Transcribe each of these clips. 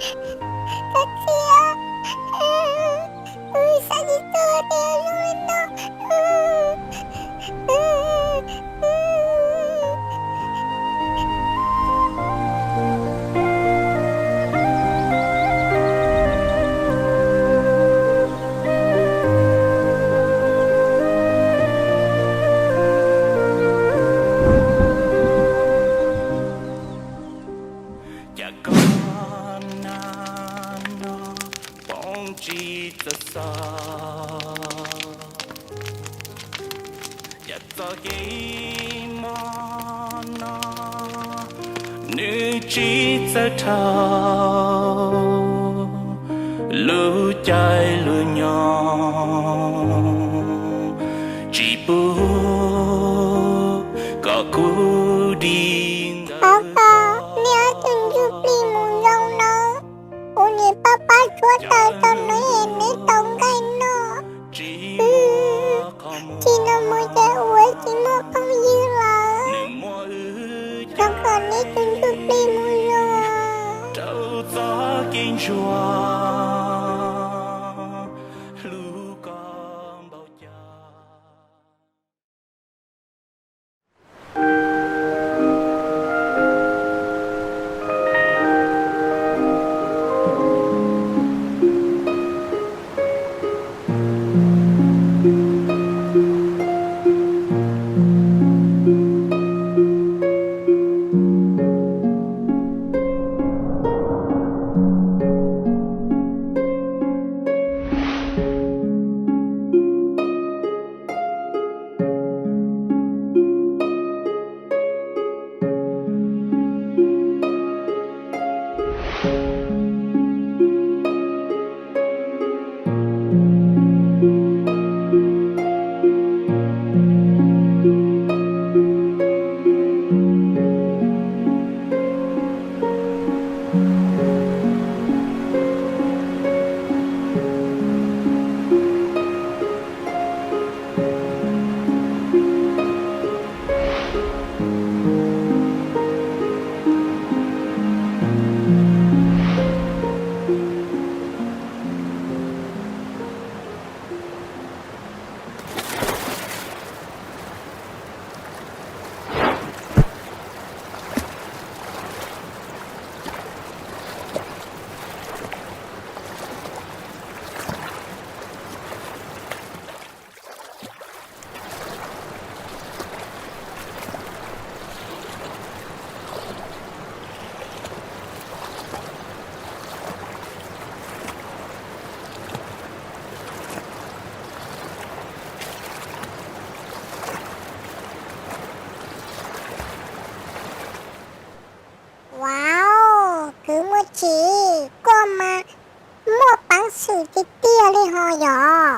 Koj txiv, wb xav tsis txog tias zoo li no. Cas koj nag no poob tsis txawj xav, cas txoj kev mob no nws tsis txawj dhau lub caij lub nyoog, tsis pub kom kuv dim ntawm koj. Niam, tus ntsuj plig mus zoo no, kuv niam pab pab tshuab taws tau neb es neb tau nqaij noj. Tsis no mus ces ua tsis muaj phooj ywg lawm. Thov kom neb tus ntsuj plig mus zoo rau txoj kev ntsuag hlub koj npaum cas. Wow, kwv Muaj Tsim, koj mas muaj peev xwm tiag tiag li ho yom.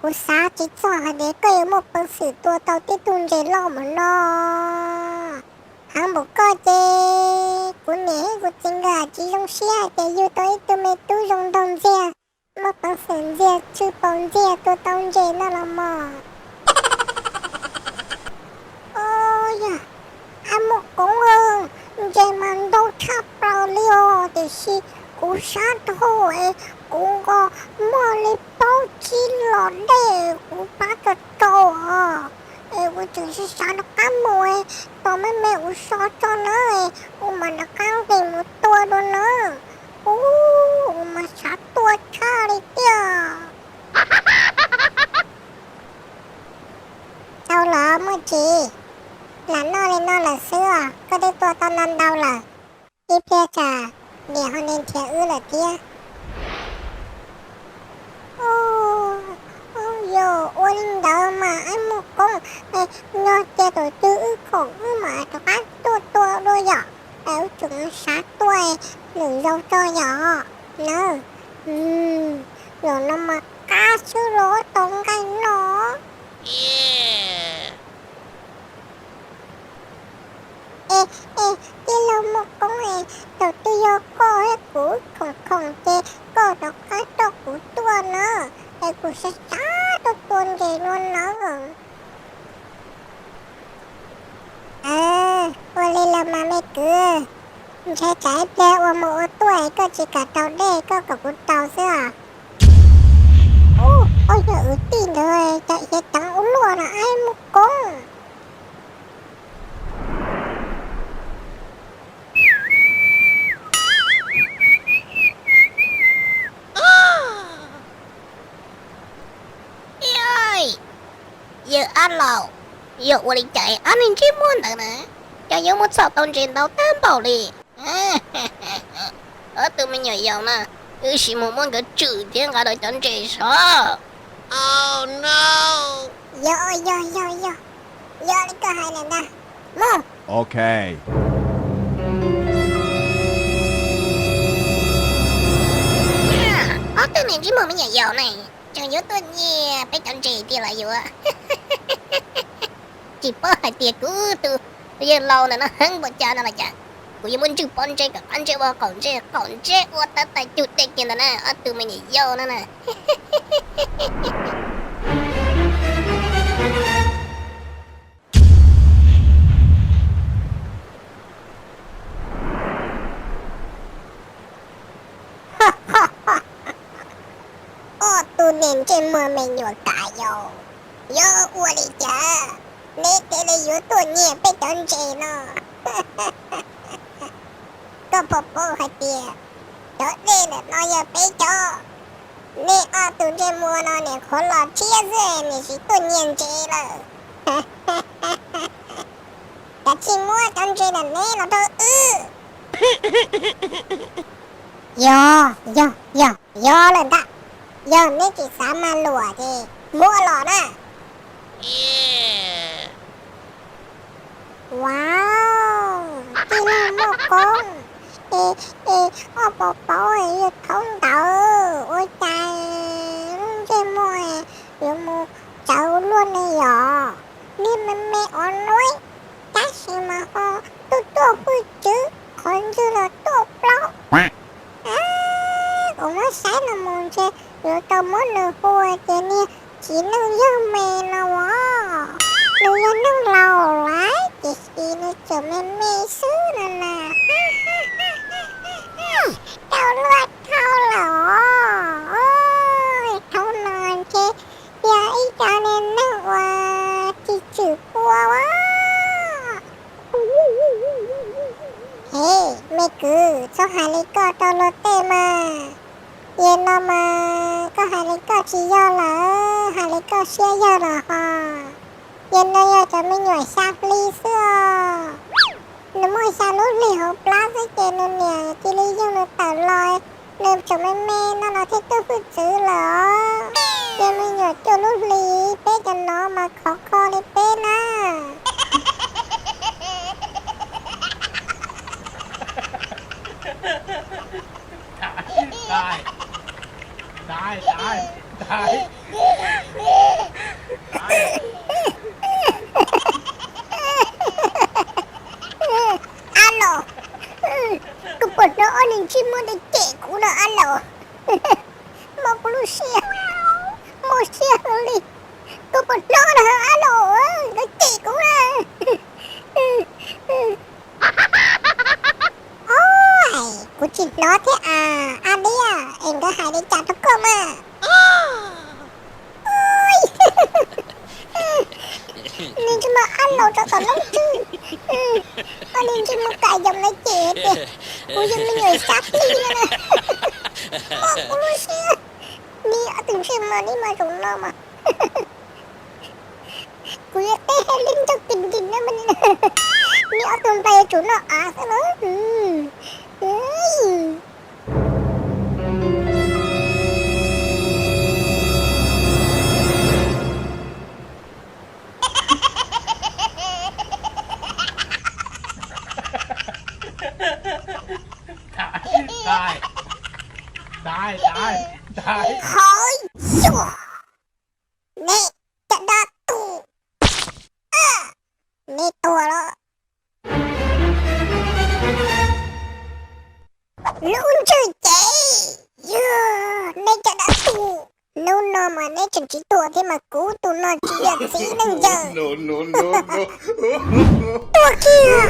Kuv xav tsis txog hais tias koj yuav muaj peev xwm tua tau tib tug ntses loj npaum no. Heev npaum koj ces kuv niam thiab kuv txiv nkawd tsis zoo siab hais tias yug tau ib tug me tub zoo nraug ntxiag, muaj peev xwm ntxiag, tsw paus ntxiag, tua tau ntses no los mog. Yog, ab Muaj Koob, ntses mas ntau tshaj plaws li os, tiam sis kuv sab dhau es kuv nkaus muag li plaub tsib los dej kuv pab tso rau os. Es kuv tseem sib sab rov qab mus, tos me me kuv so tso na, kuv mam rov qab nqis mus tua dua na. Ub, kuv mas sab tua tshaj li tiag. Tau los Muaj Tsim, lam noj li no lawm xwb os, koj twb tua tau ntau ntau lawm. Ib pliag tsam niam ho nrhiav wb lawm thiab. Yog ua li ntawd mas ab Muaj Koob, yog tias thaum twg wb khoom wb mam rov qab tuaj tua dua yom, es wb tseem sab tua lwm zaus tso yom na. Zaum no mas qab xwb los tau nqaij noj. Es, es tij laug Muaj Koob, es thaum twg yog koj thiab kuv khoom khoom ces koj rov qab coj kuv tuaj na, es kuv xav xav tuaj tua ntses no nawb. Ua li los mas me kwv, Ntshai tsam ib pliag ua mus ua tuaj es koj tsis kam rau dej, koj kom kuv rau xwb os. Ub, yog wb tij ntawd cov iav ceev ua luaj no, ab, mus koob. Yawg ab laus, yog ua li cas ab neeg ntsej muag ntawd na, cas yuav mus txhom tau ntses ntau tag npaum li? Ob tug me nyuam yaus na, wb sim mus muab nkawd tswm thiab nqa rau cov ntses sov. Yog, yog, yog, yog, yog li koj hais lawm ntag. Mus. Ok. Ob tug niag ntsej muag me nyuam yaus ne, tseem yuav tuaj nyiag peb cov ntses tiag los yuav. Tsis paub hais tias kuv tus yawg laus ntawm no heev npaum cas no los cas. Kuv yuav muab ntswj pob ntseg kom qab ntsej ua qaum ntsej, qaum ntsej ua tab tais cug dej kiag ntawm na, ob tug me nyuam yaus no na. Ob tug niag ntsej muag me nyuam kav yau, yog ua li cas neb thiaj li yuav tuaj nyiag peb cov ntses no? Koj puas paub hais tias cov dej ntawm no yog peb cov? Nej ob tug ntsej muag no niam qhuav los tshiab xwb niam tsis tuaj nyiag ntses lawm. Kav tsij muab cov ntses ntawm neb los rau wb. Yog, yog, yog, yog lawm ntag. Yog neb tsis xav mag luam ces muab los na. Wow, tij laug Muaj Koob, es, es, koj puas paub yawg thaub ntawd ua cas ntsej muag yuav mus tsawv luaj ne yom? Niag me me ua luaj, tab sis mas ho tuaj tuaj hwj txwv, qhov ntswg los tuaj plaub. Kuv muab saib no mus ntshe yuav tau muab nws hu tias niag txiv neej yawg me no as. Nws yog neeg laus lawm tiam sis nws tseem me me xwb no na. Tau luaj dhau lawm os. Thaum no ntshe yog ib co niag neeg uas tsis tshwm pua as. He, me kwv, txhob hais li koj rau luag tej mas. Yog no mas koj hais li koj tsis yog lawm, hais li koj siab yog los ho. Yog no yog cov me nyuam xya hli xwb os. Nws muaj xya lub hli hauv plab xwb ces nws niam cia li yug nws tawm los, nws tseem me me no los thiaj tuaj hwj txwv lawm os. Yog me nyuam cuaj lub hli, peb cov no mas khov kho li peb na. Ab los, kuv puas hnov ob niag ntsej muag ntawd cem kuv no ab los. Mob kuv lub siab, mob siab heev li. Kuv puas hnov no ab los, nkawd cem kuv na. Os, kuv tsis hnov thiab as, ab liab, es nkawd hais li cas rau koj mas? Niag ntsej muag ab los rau tom noob tswb, ob niag ntsej muag kam yom lawv cem tias kuv yog me nyuam xya hli no na. Mob kuv lub siab, neb ob tug ntsej muag neb mas zoo no mas. Kuv yuav teb hais li ntog kis ntis na, neb ob tug nplai yuav tsum noj av xwb na. Hov, yog neb cov dab tuag, neb tuag los. Lub ntswg ces, yog neb cov dab tuag, hnub no mas neb tseem tsis tuag thiab mas kuv tus no tsis yog txiv neej yawg. Tuag kiag.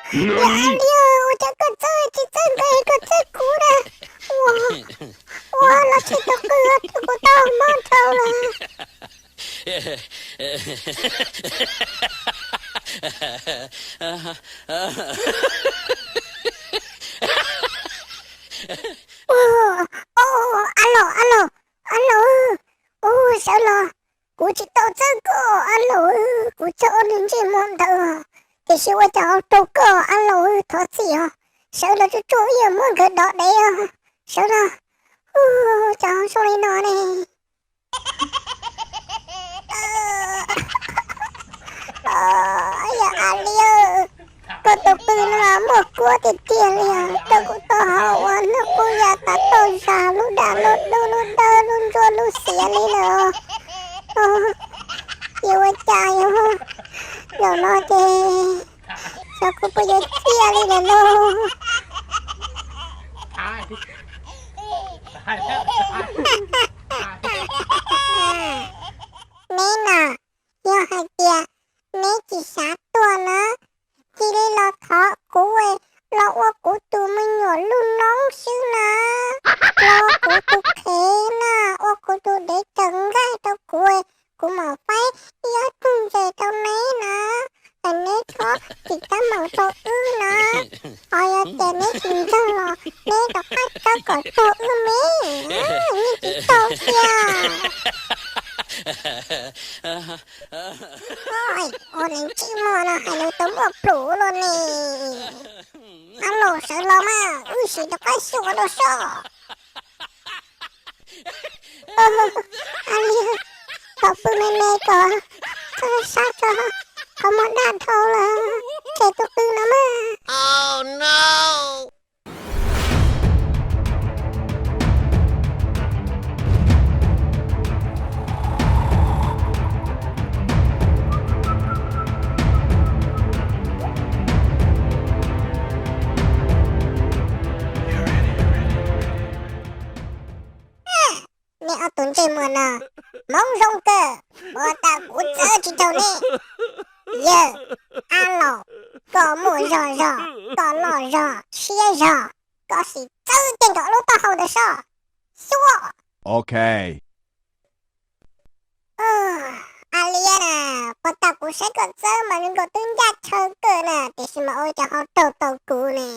Yog Alias, ua cas koj txawb tsis txawb nkawd, koj txawb kuv na? Ua, ua los tsis tau qw, kuv tau mob dhau lawm. Ua, a los, a los, a los, ua sawv los, kuv tsis tau txawb koj a los, kuv txawb ob niag ntsej muag ntawd, tiam sis ua cas ho raug koj a los, thov txim os. Sawv los tsuag tsuag wb yuav muab nkawd dov dev os. Sawv los, ua cas ho zoo li no ne? Yog Alias, koj tus qw no muaj kuab tiag tiag li os, rau kuv taub hau ua hnub qub ya tav tauj zag lub dam lub dub lub dawb lub ntsuab lub xiav li lawm. Ces ua cas yog zaum no ces xyov kuv puas yuav ciaj li lawm lauj. Neb na, yog hais tias neb tsis xav tuag na, cia li los thov kuv los ua kuv tus me nyuam lub noob xwb na, los ua kuv tus qhev na, ua kuv tus dev tawm nqaij rau kuv, kuv mam faib ib ob tug ntses rau neb na, es neb txhob tsis tab meem rau wb na. Ho yog tias neb tsis ntseeg los neb rov qab txhob kom raug wb me, yeej tsis tau tiag. Ua neeg ntsej muag no hais lus tau muaj plhus los ne. Ab los sawv los mas wb sim rov qab xyuas rau soj. Ab li, kom pw me me kom txhob sab tso, qhov muag daj dhau lawm, tshem tus qw no mas. Neb ob tug ntsej muag no, hmoov zoo kawg, ua tau kuv txawb tsis raug neb. Yawg, ab los, koj muaj zog zog, koj loj zog siab zog, koj sim txawb kiag nkaus lub taub hau ntawd soj. Xyuas. Ab li na, puas tau kuv saib koj txawb mas zoo nkaus twb ncaj chaw kawg na, tiam sis mas ua cas ho raug tau kuv ne.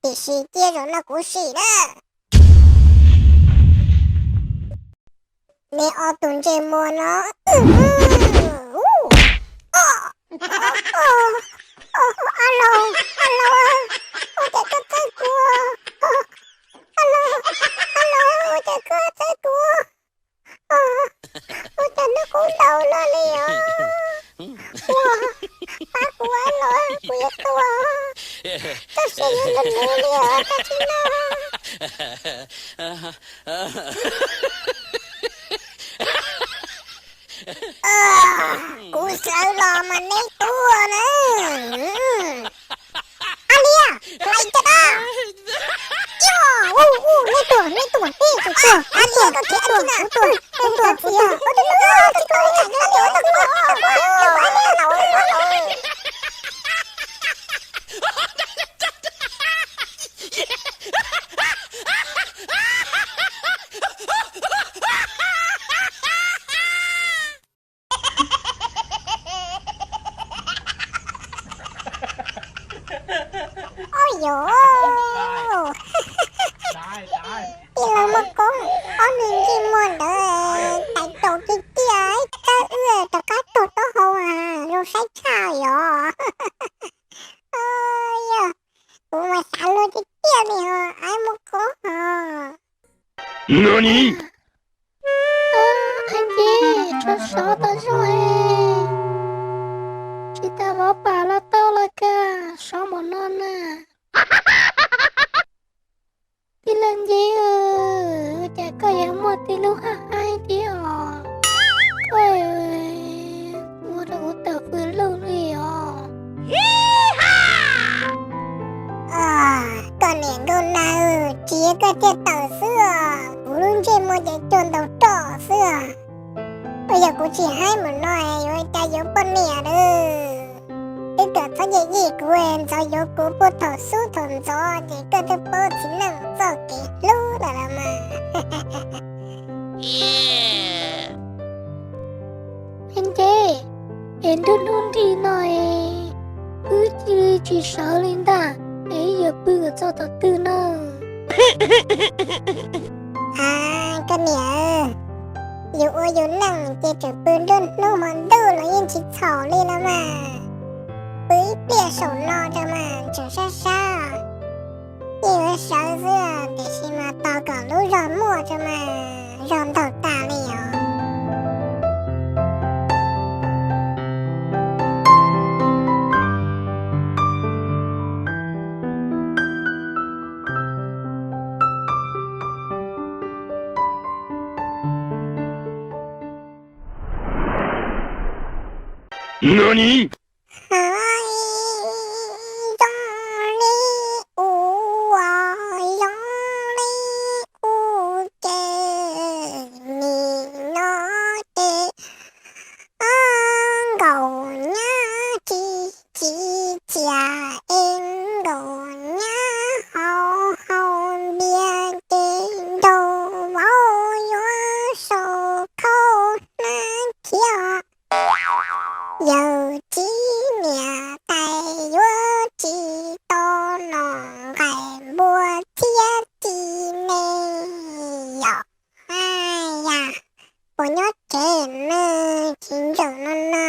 Tiam sis cia zaum no kuv sim na. Neb ob tug ntsej muag no. Ab los, ab los, ua cas koj txawb kuv? Ab los, ab los, ua cas koj txawb kuv? Ua cas hnub qub ntau no li os? Ua, pab kuv ab los, kuv yuav tuag. Koj sim yuav nws li os, koj tsis no. Kuv sawv los mas neb tuag na. Ab liab, hlais cas da. Neb tuag, neb tuag, neb tuag, kuv tuag, kuv tuag, kuv tuag, kuv tuag. Ua yos, tij laug Muaj Koob, ob niag ntsej muag ntawd tais taus tiag tiag, txawb wb rov qab tuag taub hau, zoo saib tshaj yos. Yog, kuv mas xav luag tiag tiag li ho, ab Muaj Koob ho. Ab tsi, tsuas sov tau zog, tsis tas vov pam los tau los kag, sov npaum no na. Tij laug Nceb, cas koj yuav muaj tij lub haj haib thiab os? Koj ua rau kuv tawm fws lug li os. Koj niam Nkauj Nag, tsis yog koj thiaj tawm xwb os, kuv lub ntsej muag ces cua ntaus roj xwb os. Uas yog kuv tsis haib mus no yuav cas yuav poj niam lawm. Twb kom Yij yij kuv, ntxov yuav kuv puag thaum xub thaum ntxov ces koj twb paub txiv neej txoj kev hlub lawm los mas. Nce, es nruab hnub nrig no es wb cia li tsis sawv li ntag, es wb yuav pw kom txog thaum twg no? A, koj niam, yus ua yus neej ces tseem pw nruab hnub hmo ntuj los yeej tsis txhaum li los mas. Pw ib pliag saum no rau mas tseem sab sab. Yeej yuav sawv xwb tiam sis mas tos kom lub zog muaj rau mas zog ntaug tas li os. Zoo li ua, zoo li ua ces nim no ces nkaum nyab tsis txiv txias es nkaum nyab hau hau npias ces nraug vauv yuav sau khau hnab khiav. Yawm txiv niam tais yuav tsis tau nom nqaim npua thiab txiv me yom. Ai ya, puas nyob tsev ne, txiv ntxawm no na.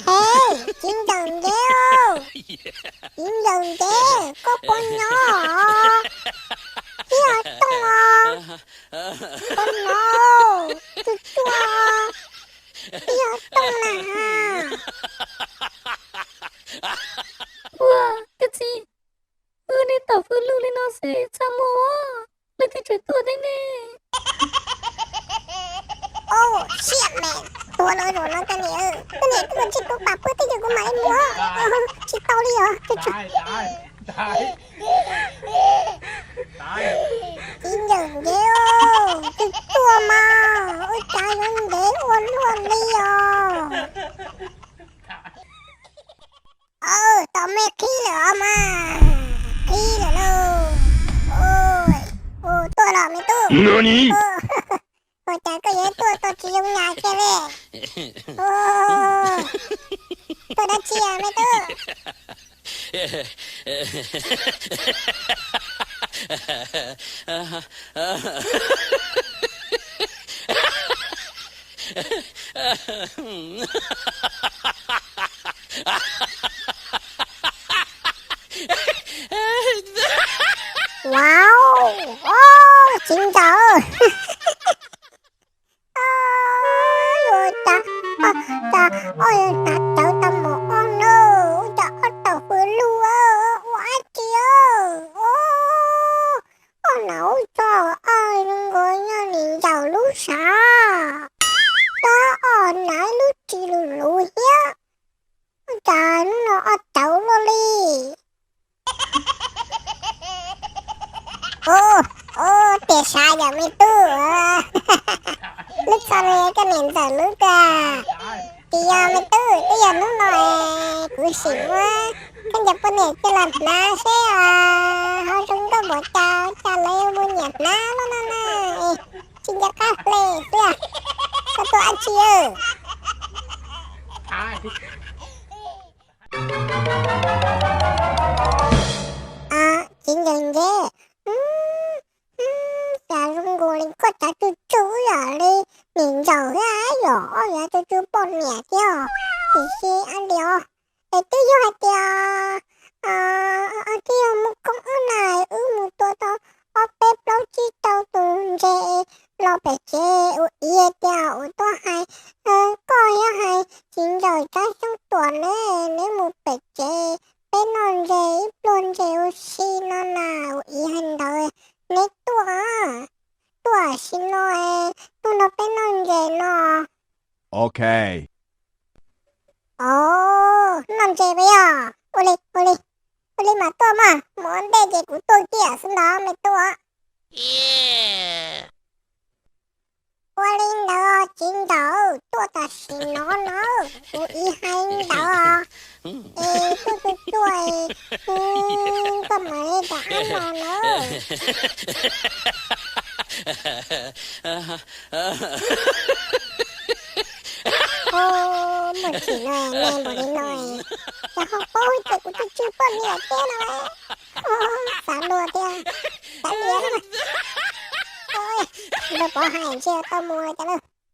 He, txiv ntxawm ntev, txiv ntxawm ntev, koj puas nyob? Ib yog tooj os, koj nyob, tsuj tsuaj, ib yog tooj na. Ua, koj txiv, wb niaj tawm hwj lug li no xwb txaj muag, leej twg tseem tuaj thiab ne? Ua, siab me, tuag lawm zaum no koj niam, koj niam tuaj tsis tuaj pam puag twj ywm kuv mam li mus, tsis tau li os. Txiv ntxawm ntev, tsuj tsuaj mas, ua cas yuav ntev ua luaj li os. Tau me qhib lawm os mas, qhib lawm lauj. Tuaj los me tub. Ua cas koj yuav tuaj tau tsis zoo nyas kiag li? Tuaj dab tsi me tub? Wow, txiv ntxawm, ua cas, cas ua hnav cawv tau mus ob no, ua cas ob tawm hwj lug ua dab tsi? Ob no ua tso, ob zoo nkaus nyob niam ntxawm lub sav, tab ob hnav ib lub tsis lus luv thiab, ua cas hnub no ob cawv luaj li. Ua, tias sav yog me tub, lub txo no yog koj niam ntxawm lub tiag. Tsis yog me tub, twb yog hnub no es kuv sim muab koj cov poj niam coj los hnav seb ho zoo nkauj npaum cas, cas lawv yuav muaj nyiam hnav lub no na. Tsis nco qab hle xwb. Koj tuaj dab tsi? Txiv ntxawm ntev, cas zoo nkaus li koj cav tsuj tsuj yam li niam ntxawm thiab yom, ob yav tsuj tsuj poj niam thiab, tiam sis ab li os, es twb yog hais tias twb yog muaj koob wb na, wb mus tua tau ob peb plaub tsib rau tus ntses los pem tsev ua ib tias ua tuaj hais, koj yog hais txiv ntxawm Tsab Xyooj Tuam ne, neb mus pem tsev peb noj ntses ib pluag ntses ua si no na, ua ib hais ntawd neb tuaj, tuaj sim no, tuaj nrog peb noj ntses no. Ok. Os, noj ntses puas yog? Ua li, ua li, ua li mam tuaj mas, mus ua ntej ces kuv tuaj kiag xwb ntag me tub. Ua li ntawd. Txiv ntxawm, tuaj tam sim no na, kuv ib hais ntawd es tuaj tuaj tuaj, koj mam li rov qab los na. Ua, muaj tsim no me npaum li no, cas ho paub tias kuv twb tsw poj niam thiab no. Xav luag thiab, xav liam na. Nrog pov hais ntshe tau mus lawm cas lauj.